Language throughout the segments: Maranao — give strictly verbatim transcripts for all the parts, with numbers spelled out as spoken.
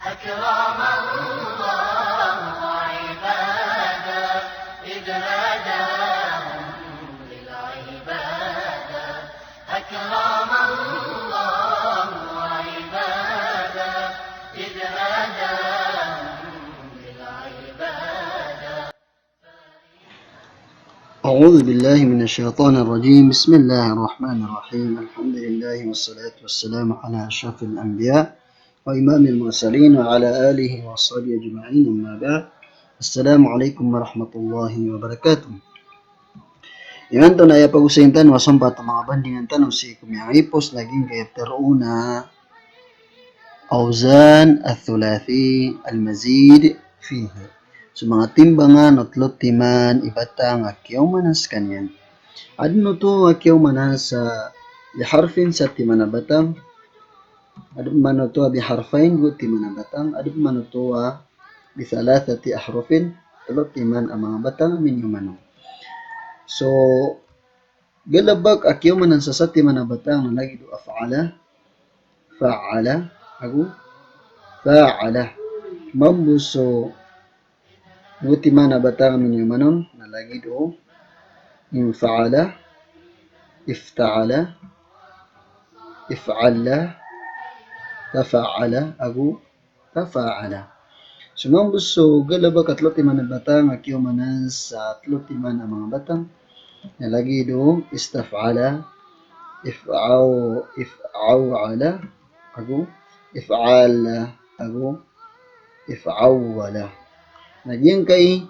أكرم الله عباده إذ هداهم للعبادة. أكرم الله عباده إذ هداهم للعبادة. أعوذ بالله من الشيطان الرجيم. بسم الله الرحمن الرحيم. الحمد لله والصلاة والسلام على أشرف الأنبياء وإمام المرسلين وعلى آله وصحبه أجمعين. أما بعد. السلام عليكم ورحمة الله وبركاته. Imanto na aya pagosayin tano a sompat a manga bandingan tano sii ko miyangipos lagid angkaya tero na awzan ath-thulathi al-mazid fihi. So manga timbangan o telo timan i batang a kiyaomanan skaniyan. Aden oto a kiyaomanan sa biharfin sa timan a batang. Aden man oto a biharfain go timan a batang. Aden man oto a bithalathati ahrufin, telo timan a manga batang a miniyoman on. So galebek a kiyaomanan sa sa timan a batang na lagid o af'ala, fa'ala, ago fa'ala. Mambo so dowa timan a batang a miniyoman on na lagid o infa'ala, ifta'ala, if'alla, tafa'ala, ago tafa'ala. So mambo so galebek a telo timan a batang a kiyaomanan sa telo timan a manga batang na lagid o istaf'ala, if'aw-, if'aw'ala, ago if'alla, ago if'awwala. Na giyangkai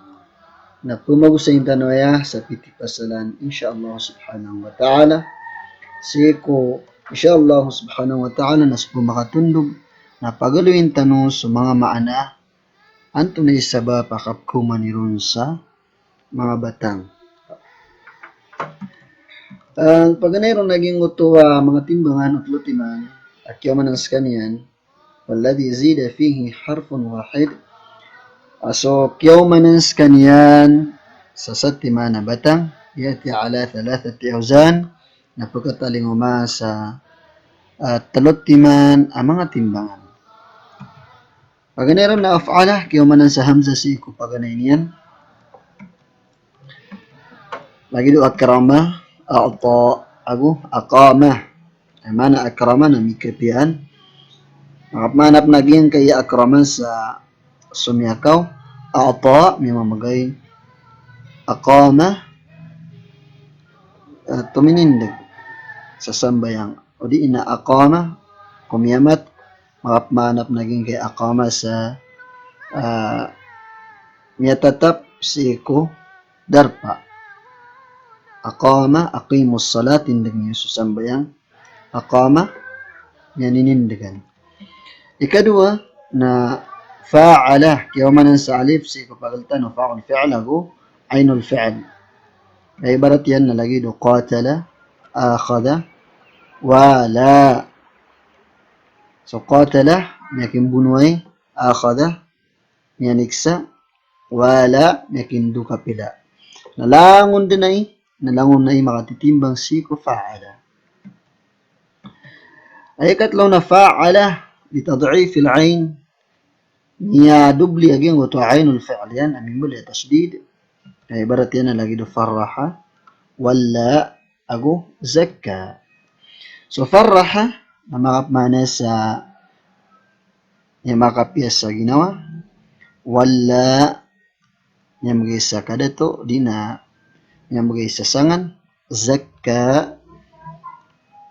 na pemagosayin tano aya sa pitipasalan, insha Allah subhanahu wa ta'ala. Sii ko, insha Allah subhanahu wa ta'ala, na so pemakatondog na pagaloyin tano so manga maana antonaa i sabap a kapkhaoman iron sa manga batang. Ah, paganay ron a giyangkoto a manga timbangan o telo timan a kiyaomanan skaniyan, walladhi zida fihi harfun wahid. Ah, so kiyaomanan skaniyan sa sa timan a batang, ya'ti ala thalathati awzan, na pekatalingoma sa, ah, telo timan a manga timbangan. Paganay ron na af'ala, kiyaomanan sa hamzah sii ko paganay niyan. Lagid o akrama, a'ta, ago aqama. Aya maana akrama na mikapiyaan. Makapanap na giyangkaya akrama sa somiyakaw, a'ta, miyamamagay, aqama, eh, tominindeg sa sambayang. O di na aqama, komiyamat, makapanap na giyangkaya aqama sa, ah, miyatatap sii ko darpa. Aqama, aqimus salah, tindeg niyo so sambayang. Aqama, miyaninindegan. Ikadowa na fa'ala, kiyaomanan sa alif sii ko pageltan o fa'ul fi'l ago ainul fi'l. Aya ibarat iyan na lagid o qatala, akhadha, wala. So qatala, miyakimbonoay, akhadha, miyaniksa, wala, miyakindoka pila. Na langon den ai, na langon ai makatitimbang sii ko fa'ala. Aya ikatlo na fa'ala, li tad'ifil ain, miyadobli a giyangkoto a ainul fi'l iyan a mimbaloy a tashdid. Aya ibarat iyan na lagid o farraha, walla, ago zakka. So farraha na makapmaana sa miyamakapiya sa ginawa, walla, miyamegay sa kadato, di na miyamegay sa sangan, zakka,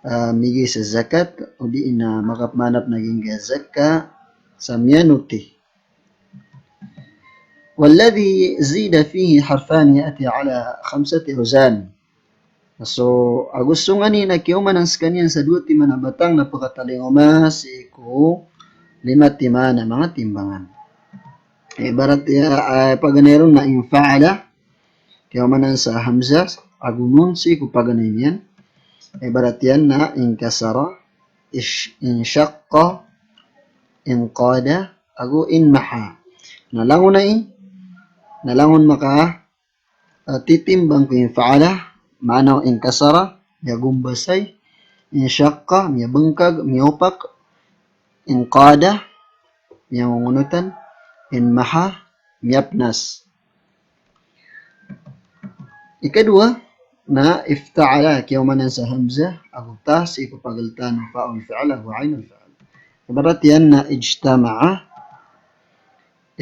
ah, migay sa zakat, o di na makapmanap na giyangkaya zakka sa miyanoti. Walladhi zida fihi harfani ya'ti ala khamsati awzan. So, ago so nganin a kiyaomanan skaniyan sa dowa timan a batang na pekatalingoma sii ko lima timan a manga timbangan. Ibarat iyan, ah, paganay ron na infa'ala, kiyaomanan sa hamzah ago nun sii ko paganay niyan. Ibarat iyan na inkasara, ish-, inshaqqa, inqada, ago inmaha. Na langon ai, na langon maka, ah, titimbang ko infa'ala, maana o inkasara, miyagombasay, inshaqqa, miyabengkag, miyopak, inqada, Miyangongonotan, in maha, miyapnas. Ikadowa na ifta'ala, kiyaomanan sa hamzah, ago ta, sii ko pageltan o fa'ul fi'l, ago ainul fi'l. Ibarat iyan na ijtama'a,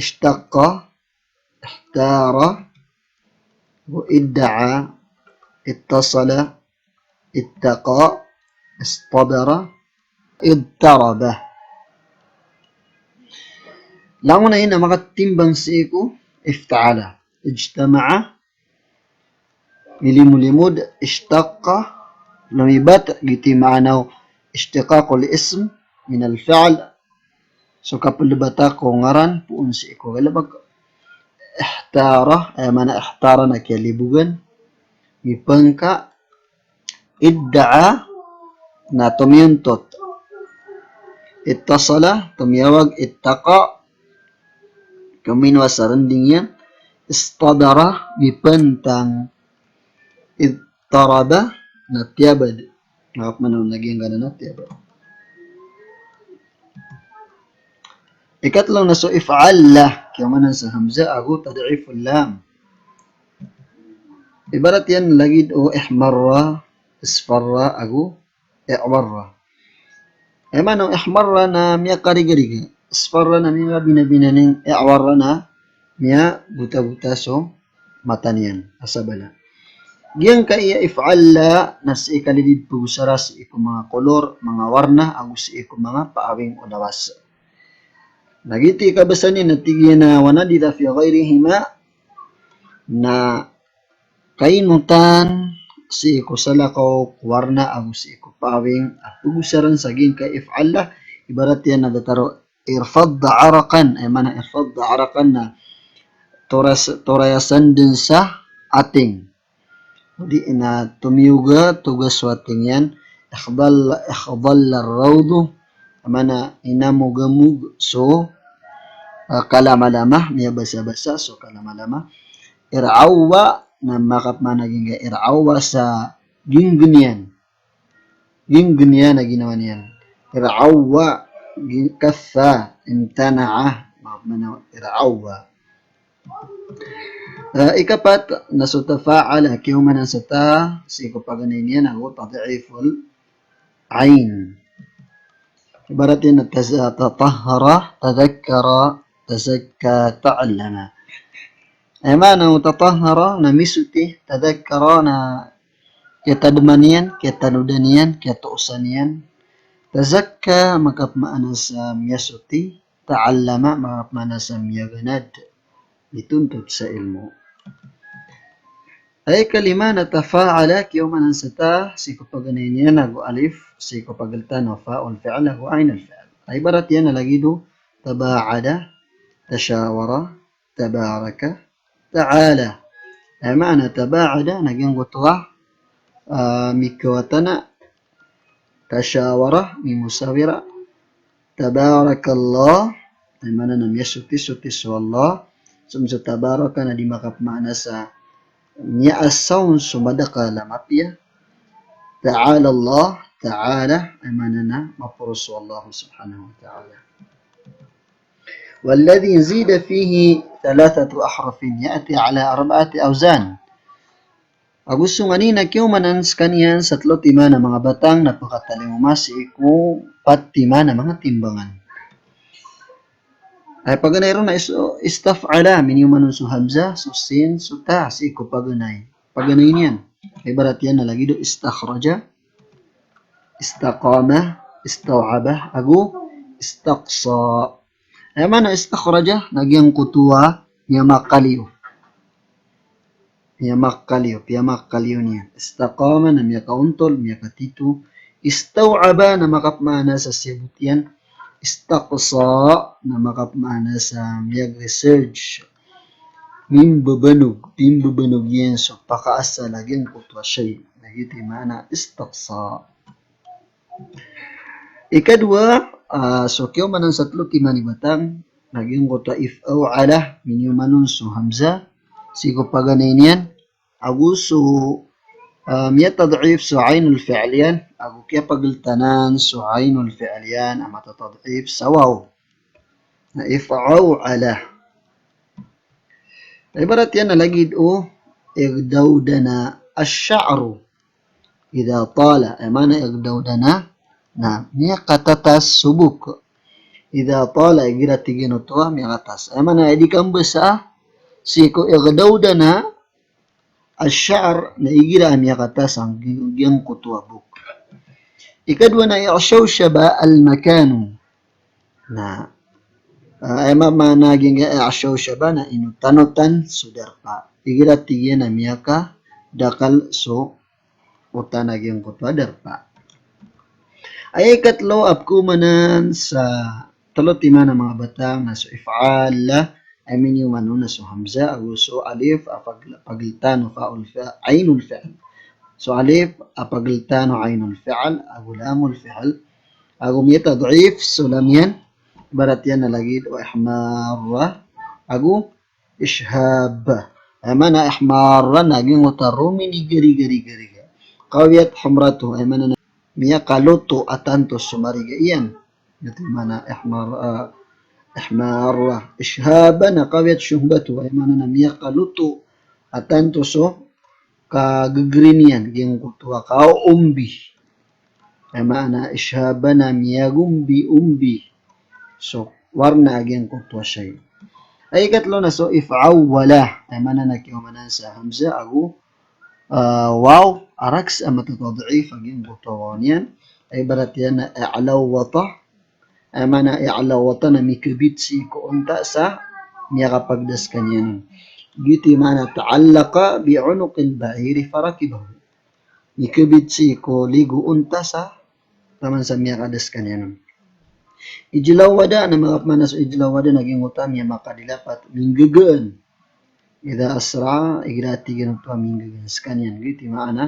ishtaqqa, ihtara, ago idda'a, ittasala, ittaqa, istabara, idtaraba. Langon a ina makatimbang sii ko ifta'ala. Ijtama'a, milimolimod, ishtaqqa, lomibat, giyoto i maana o ishtiqaqul ism minal fi'l. So kapelebata ko ngaran poon sii ko galebek. Ihtara, aya maana ihtara na kiyalibogan, mipengka, idda'a, na tomiyontot. Ittasala, tomiyawag, ittaqa, kominowa sa rending iyan, istabara, mipentang, idtaraba, na tiyabad. Maka maana on lagi angkanan a tiyabad. Ikatlo na so if'alla, kiyaomanan sa hamzah ago tad'iful lam. Ibarat iyan lagid o ihmarra, isfarra, ago i'warra. Aya maana o ihmarra na miyakarigariga, isfarra na miyabinabinaning, i'warra na miyagotagotas o mata niyan a sabala. Giyangkaya if'alla na sii kalilid pegosara sii ko manga kolor, manga warna, ago sii ko manga paawing o lawas. Na giyoto i kabasa niyan na tig iyan a wa nadira fi ghayrihima, na kainotan sii ko salakaw ko warna ago sii ko paawing a pegosaran sa giyangkai if'alla, ibarat iyan na datar o irfadda araqan, aya maana irfadda araqan na toras, torayasan den sa ating. Odi na tomiyoga, toga so ating iyan, ikhdal, ikhdalla rawdu, aya maana inamogamog so, ah, kalamalama, miyabasabasa so kalamalama. Ir'awwa, na makapmaana giyangkai ir'awwa sa ginggeniyan. Ginggeniyan a ginawa niyan. Ir'awwa, gi-, kaffa, imtana'a, makapmaana ir'awwa. Ah, ikapat na so tafa'ala, kiyaomanan sa ta, sii ko paganay niyan ago tad'iful ain. Ibarat iyan na taz-, tatahhara, tadhakkara, tazakka, ta'allama. Aya maana o tatahhara na misoti, tadhakkara na kiyatademan iyan, kiyatanodan iyan, kiyatoosan iyan. Tazakka makapmaana sa miyasoti, ta'allama makapmaana sa miyaganad, mitontot sa ilmo. Aya ikalima na tafa'ala, kiyaomanan sa ta, sii ko paganay niyan ago alif, sii ko pageltan o fa'ul fi'l ago ainul fi'l. Aya ibarat iyan na lagid o taba'ada, tashawara, tabaraka, ta'ala. Aya maana taba'ada na giyangkoto a, ah, mikawatana, tashawara, mimusawira, tabarakallah, aya maana na miyasotisoti so Allah. So, so tabaraka na di makapmaana sa miyaasaw so madakl a mapiya. Ta'ala Allah, ta'ala, aya maana na maporos so Allah subhanahu wa ta'ala. Walladhi zida fihi thalathatu ahrufin ya'ti ala arba'ati awzan. Ago so nganin a kiyaomanan sekaniyan sa telo timan a manga batang na pekatalingoma sii ko pat timan a manga timbangan. Aya paganay ron na is-, istaf'ala, miniyoman on so hamzah, so sin, so ta, sii ko paganay. Paganay niyan. Ibarat iyan na lagid o istakhraja, istaqama, istaw'aba, ago istaqsa. Aya maana istakhraja na giyangkoto a miyamakaliyo. Miyamakaliyo, piyamakaliyo niyan. Istaqama na miyakaontol, miyakatito. Istaw'aba na makapmaana sa siyabot iyan. Istaqsa na makapmaana sa miyag-research. Mimbabanog, mimbabanog iyan so pakaasal a giyangkoto a shay. Na giyoto i maana istaqsa. Ikadowa, ah, so kiyaomanan sa telo timan i batang, na giyangkoto a if'aw'ala, miniyoman on so hamzah, sii ko paganay niyan, ago so, ah, miyatad'if so ainul fi'l iyan, ago kiyapageltanan so ainul fi'l iyan a matatad'if sa waw. Na if'aw'ala. Ibarat iyan na lagid o igdawdana ash-sha'ru idha tala. Aya maana igdawdana na miyakatatas so bok. Idha tala, igira tig iyan oto a miyakatatas. Aya maana aya di kambasa sii ko igdawdana ash-sha'r na igira a miyakatatas a giyangkoto a bok. Ikadowa na i'shawshaba al-makanu. Na, ah, aya maana giyangkai a i'shawshaba na inotanotan so darpa. Igira tig iyan a miyakadakl so otan a giyangkoto a darpa. Aya ikatlo a pkhaomanan sa tlo timan a manga batang na so if'ala, aya miniyoman on na so hamza, ago so alif a pag-, pagltan o fa'ul fi'l, ainul fi'l. So alif a pagltan o ainul fi'l, ago lamul fi'l. Ago miyatad'if so lam iyan, ibarat iyan na lagid o ihmarra, ago ishhab. Aya maana ihmarra na giyangkoto a rominigariga-riga-riga. Qawiyat humratuhu, aya maana na miyakaloto a tanto so mariga iyan. Ito maana ihmar-, ah, ihmarra. Ishhaba na qawiyat shuhbatuhu, aya maana na miyakaloto a tanto so kagegri niyan, giyangkoto a kaombi. Aya maana ishhaba na miyagombi-ombi so warna a giyangkoto a shay. Aya ikatlo na so if'awwala. Aya maana na kiyomanan sa hamza ago, ah, waw, a rakhs a matatad'if a giyangkoto a waw niyan. Aya ibarat iyan na i'lawwata. Aya maana i'lawwata na mikbit sii ko onta sa miyakapagda skaniyan on. Giyoto i maana ta'allaqa bi unuqil ba'iri farakibahu. Mikbit sii ko lig o onta sa taman sa miyakada skaniyan on. Ijlawwada na miyakapmaana so ijlawwada na giyangkoto a miyamakadilapat, minggagaan. Idha asra'a, igira tig iyan oto a minggagaan skaniyan. Giyoto i maana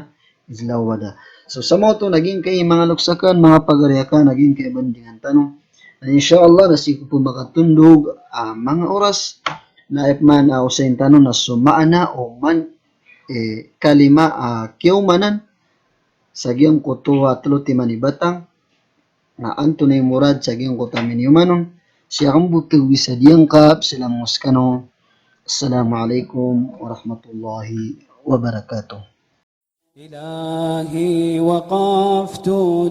ijlawwada. So, sa maoto na giyangkai manga loks akn, manga pagari akn, na giyangkai bandingan tano. Na insha Allah na sii ko pmakatondog a manga oras na aya pman a osayin tano na so maana o man, eh, kalima a kiyomanan sa giyangkoto a tlo timan i batang, na antonaa i morad sa giyangkoto a miniyoman on. Sii akn bo tagoi sa diyangkap, salam ko skano. Assalamu alaikum warahmatullahi wabarakatuh. إلهي وقفت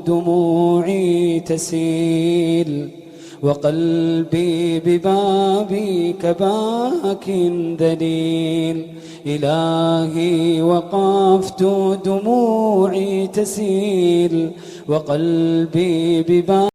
دموعي تسيل وقلبي ببابك باك ذليل. إلهي وقفت دموعي تسيل وقلبي ببابك